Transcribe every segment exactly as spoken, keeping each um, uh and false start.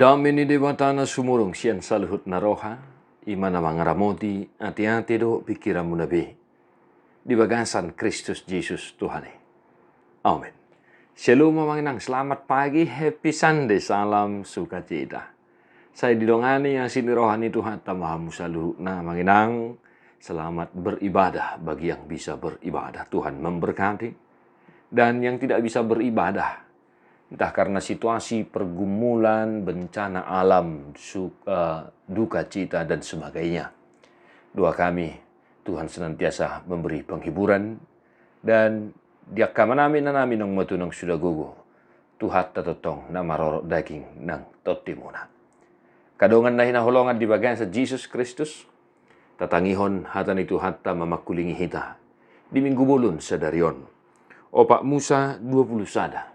Dame ni Debata na sumurung sian saluhut na roha, i ma na mangaramoti ateate dohot pingkiranmuna be di bagasan Kristus Jesus Tuhan i. Amen. Shalom amang inang, selamat pagi, happy Sunday, salam sukacita. Sai didongani asi ni roha ni Tuhanta ma hamu saluhutna amang inang. Selamat beribadah bagi yang bisa beribadah, Tuhan memberkati. Dan yang tidak bisa beribadah, entah karena situasi pergumulan, bencana alam, su-, eh, duka cita dan sebagainya, doa kami Tuhan senantiasa memberi penghiburan dan di angka amanami, inanami naung mate, naung suda gogo, Tuhanta tongtong na marorot daging nang tontimuna. Angka dongan na hinaholongan di bagasan Jesus Kristus, tatangihon hata ni Tuhanta mamangkulingi hita di Minggu bolon sadari on. Opat Musa dua puluh sada,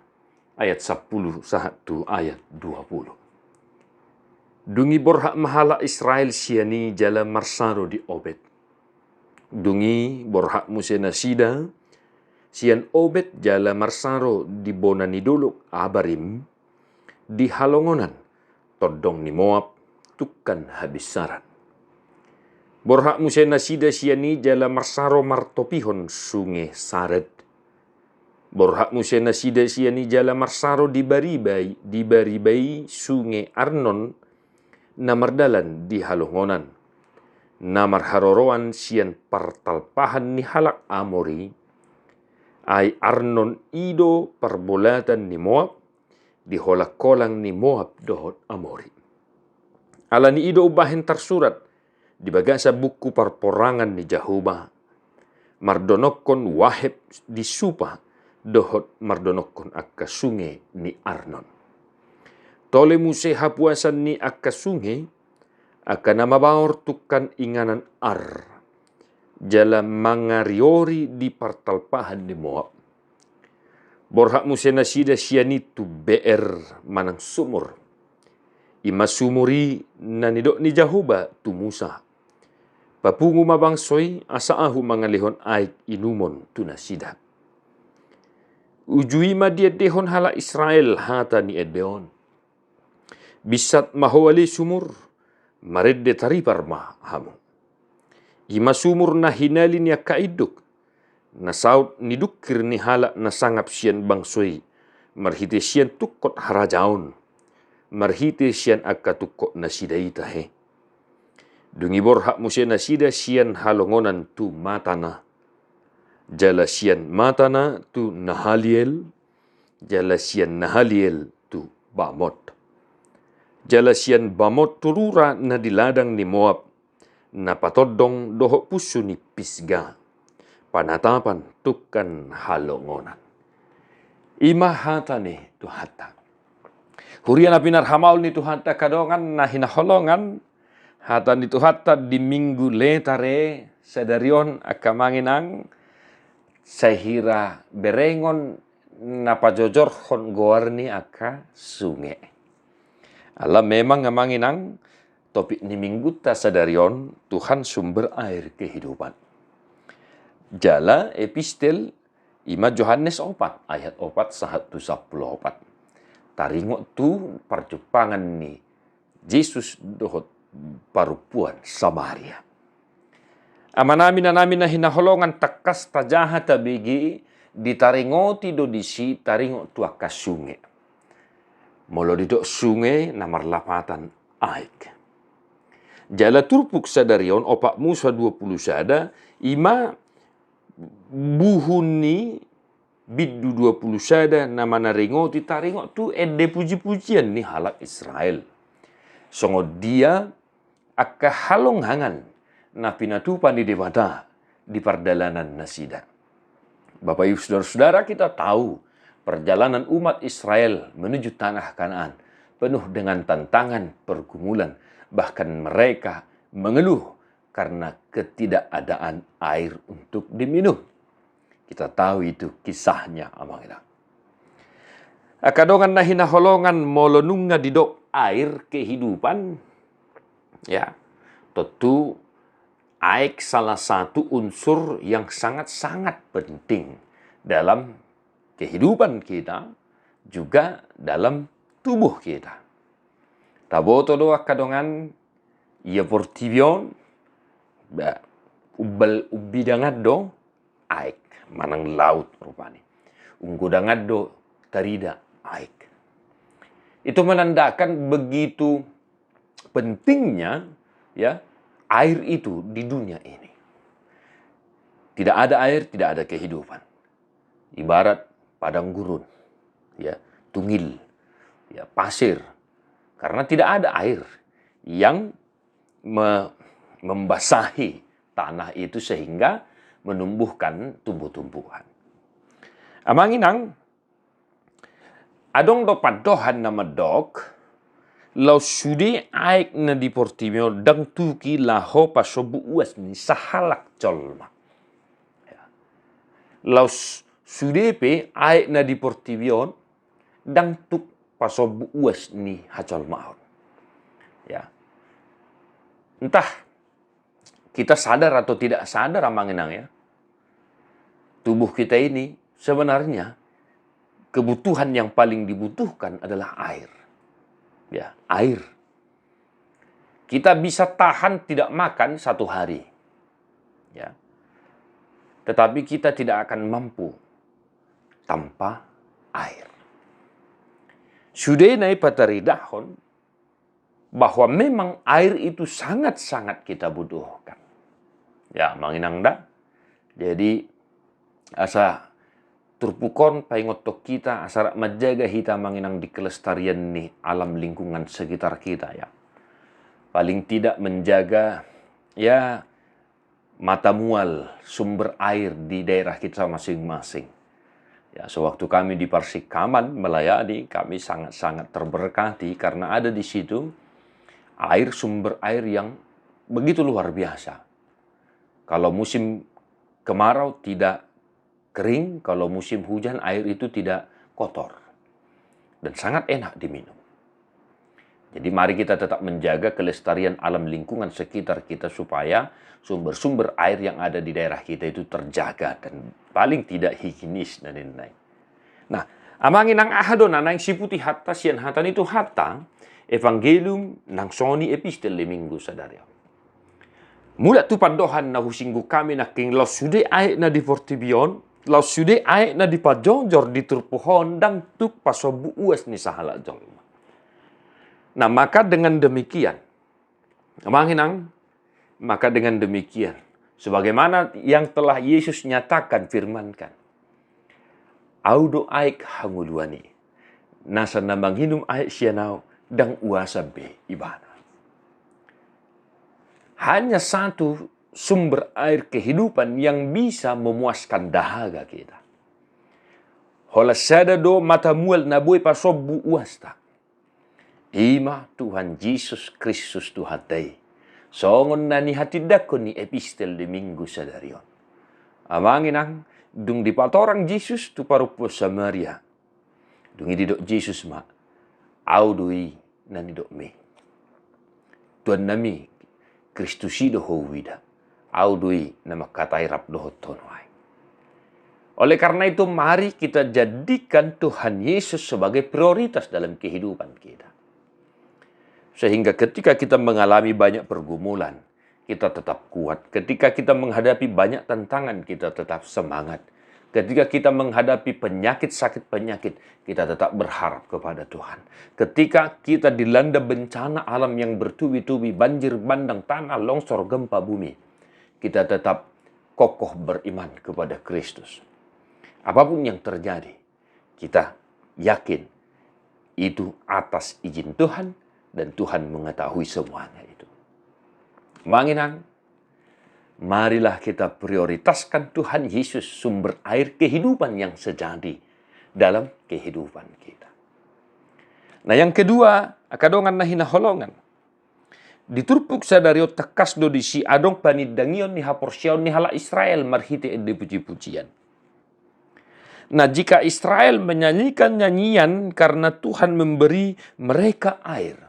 ayat sampulu sahat tu ayat dua puluh. Dung i borhat ma halak Israel sian i jala marsaro di Obed. Dung i borhat muse nasida sian Obed jala marsaro di bona ni dolok Abarim, di halongonan tondong ni Moab, tungkan habinsaran. Borhat muse nasida sian i jala marsaro martopihon sunge Sared. Borhat muse nasida sian i jala marsaro di bariba i, di bariba i sunge Arnon, na mardalan di halongonan, na marharoroan sian partalpahan ni halak Amori. Ai Arnon i do parbolatan ni Moab, di holang-holang ni Moab dohot Amori. Ala ni i do umbahen tarsurat di bagasan buku parporangan ni Jahowa, mardonokkon Waheb di Supa dohot mardonokkon angka sunge ni Arnon. Tole muse hapuasan ni angka sunge, angka na mabaor tungkan inganan Ar, jala mangariori di partalpahan ni Moab. Borhat muse nasida sian i tu Beer manang sumur. I ma sumur i na nidok ni Jahowa tu Musa: Papungu ma bangso i, asa ahu mangalehon aek inumon tu nasida. Uju i ma diendehon halak Israel hata ni ende on: Binsat ma ho ale sumur, marende taripar ma hamu. I ma sumur na hinali ni angka induk, na saut ni dungkir ni halak na sangap sian bangso i, marhite sian tungkot harajaon, marhite sian angka tungkot nasida i tahe. Dung i borhat muse nasida sian halongonan tu Matana, jala sian Matana tu Nahaliel, jala sian Nahaliel tu Bamot, jala sian Bamot tu rura na di ladang ni Moab, na patondong dohot punsu ni Pisga, panatapan tungkan halongonan. I ma hata ni Tuhanta. Huria na pinarhamaol ni Tuhanta, angka dongan na hinaholongan, hata ni Tuhanta di Minggu Letare sadari on, angka amang inang, sai hira berengon na pajojorhon goar ni angka sunge. Ala memang amang inang, topik ni Minggunta sadari on, Tuhan sumber air kehidupan. Jala epistel i ma Johannes opat ayat opat sahat tu sampulu opat. Taringot tu parjumpangan ni Jesus dohot parompuan Samaria. Amanami, inanami na hinaholongan, tangkas tajaha tabege, ditaringoti do disi taringot tu angka sunge. Molo didok sunge, na marlapatan aek. Jala turpuk sadari on, opat Musa dua pulu sada, i ma buhun ni bindu dua pulu sada na manaringoti taringot tu ende pujipujian ni halak Israel. Songon dia angka halongangan na pinatupa ni Debata di pardalanan nasida. Bapak Ibu Saudara-saudara, kita tahu perjalanan umat Israel menuju tanah Kanaan penuh dengan tantangan, pergumulan, bahkan mereka mengeluh karena ketidakadaan air untuk diminum. Kita tahu itu kisahnya, amang inang. Angka dongan na hinaholongan, molo nunga didok air kehidupan, ya, tentu aek salah satu unsur yang sangat-sangat penting dalam kehidupan kita, juga dalam tubuh kita. Taboto do angka dongan, ia portibi on, ba, umbal umbidangan do aek manang laut rupani. Unggodangan do tarida aek. Itu menandakan begitu pentingnya, ya, air itu di dunia ini. Tidak ada air, tidak ada kehidupan. Ibarat padang gurun, ya, tungil, ya, pasir. Karena tidak ada air yang me-, membasahi tanah itu sehingga menumbuhkan tumbuh-tumbuhan. Amang inang, adong do pandohan na mandok, laos sude aek na di portibi on ndang tuk i laho pasombu uas ni sahalak jolma. Ya. Laos sude pe aek na di portibi on ndang tuk pasombu uas ni hajolmaon. Ya. Entah kita sadar atau tidak sadar, amang inang, ya, tubuh kita ini sebenarnya kebutuhan yang paling dibutuhkan adalah air. Ya, air. Kita bisa tahan tidak makan satu hari. Ya. Tetapi kita tidak akan mampu tanpa air. Sude na i pataridahon bahwa memang air itu sangat-sangat kita butuhkan. Ya, amang inang da. Jadi, asa turpuk on paingothon hita, asa rap manjaga hita, amang inang, di kelestarian ni alam lingkungan sekitar kita, ya. Paling tidak menjaga, ya, mata mual sumber air di daerah kita masing-masing. Ya, sewaktu kami di Parsikaman melayani, kami sangat-sangat terberkati karena ada di situ air, sumber air yang begitu luar biasa. Kalau musim kemarau tidak kering, kalau musim hujan air itu tidak kotor dan sangat enak diminum. Jadi mari kita tetap menjaga kelestarian alam lingkungan sekitar kita supaya sumber-sumber air yang ada di daerah kita itu terjaga dan paling tidak higienis dan lain-lain. Nah, amang inang, aha do na naeng siputihonta sian hata ni Tuhanta, Evangelium nang songon i epistel di Minggu sadari on. Mulak tu pandohan na husinggung hami nangkin, laos sude aek na di portibi on, laos sude aek na dipajonjor di turpuk on ndang tuk pasombu uas ni sahalak jolma. Nah, maka dengan demikian, amang inang, maka dengan demikian, sebagaimana yang telah Yesus nyatakan, firmankan, Au do aek hangoluan i. Nasa na manginum aek sian Au, ndang uasan be ibana. Hanya satu sumber air kehidupan yang bisa memuaskan dahaga kita. Holan sada do mata mual na boi pasombu uasta. I ma Tuhan Jesus Kristus Tuhanta i. Songon na nihatindangkon ni epistel di Minggu sadari on. Amang inang, dung dipatorang Jesus tu parompuan Samaria, dung i didok Jesus ma, Au do i na nidokmi. Tuhan nami, Kristus i do ho huida. Au do i na mangkatai rap dohot ho nuaeng. Oleh karena itu, mari kita jadikan Tuhan Yesus sebagai prioritas dalam kehidupan kita. Sehingga ketika kita mengalami banyak pergumulan, kita tetap kuat. Ketika kita menghadapi banyak tantangan, kita tetap semangat. Ketika kita menghadapi penyakit, sakit penyakit, kita tetap berharap kepada Tuhan. Ketika kita dilanda bencana alam yang bertubi-tubi, banjir bandang, tanah longsor, gempa bumi, kita tetap kokoh beriman kepada Kristus. Apapun yang terjadi, kita yakin itu atas izin Tuhan dan Tuhan mengetahui semuanya itu. Amang inang, marilah kita prioritaskan Tuhan Yesus, sumber air kehidupan yang sejati dalam kehidupan kita. Nah, yang kedua, angka dongan na hinaholongan, di turpuk sadari on tangkas do disi adong panindangion ni haporseaon ni halak Israel marhite ende puji-pujian. Nah, jika Israel menyanyikan nyanyian karena Tuhan memberi mereka air,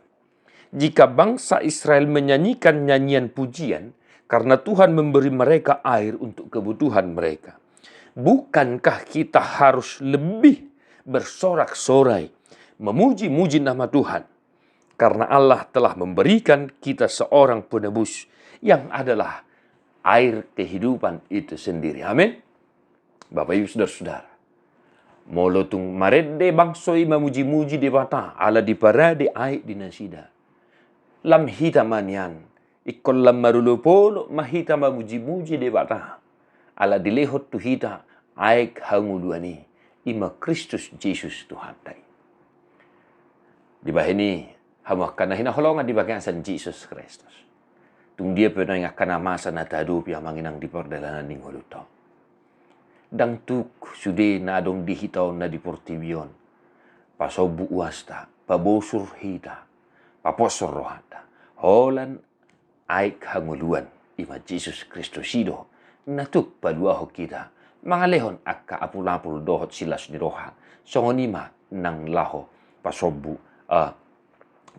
jika bangsa Israel menyanyikan nyanyian pujian karena Tuhan memberi mereka air untuk kebutuhan mereka, bukankah kita harus lebih bersorak-sorai memuji-muji nama Tuhan? Karena Allah telah memberikan kita seorang penebus yang adalah air kehidupan itu sendiri. Amin. Bapak Ibu saudara-saudara, molo tung marende bangso i mamuji-muji Debata ala diparade aek di nasida, lam hita ma nian ingkon lam marolopolop ma hita mamuji-muji Debata ala dilehon tu hita aek hangoluan i, i ma Kristus Jesus Tuhanta i. Dibahen i hamu angka na hinaholongan di bagasan Jesus Kristus, tung dia pe nuaeng angka na masa na tahadopi amang inang di pardalanan ni ngolunta on, ndang tuk sude na adong di hita on na di portibi on pasombu uasta, pabosur hita, paposhor rohanta holan aek hangoluan, i ma Jesus Kristus i do na tuk paluahon hita mangalehon angka apul-apul dohot silas ni roha. Songon i ma nang laho pasombu, eh,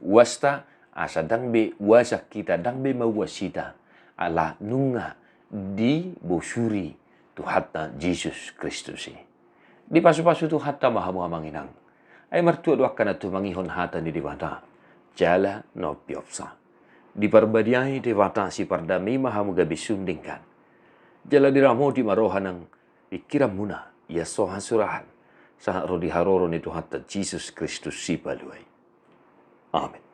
uasta, asa ndang be uasan hita, ndang be mauas hita ala nunga dibosuri Tuhanta Jesus Kristus i. Dipasu-pasu Tuhanta ma hamu amang inang. Ai martua do angka na tumangihon hata ni Debata jala na umpeopsa. Diparbadiai Debata sipardame i ma hamu gabe sundenggan, jala diramoti ma roha nang pingkiranmuna i, asa hasurahan sahat ro di haroro ni Tuhanta Jesus Kristus Sipalua i. Amin.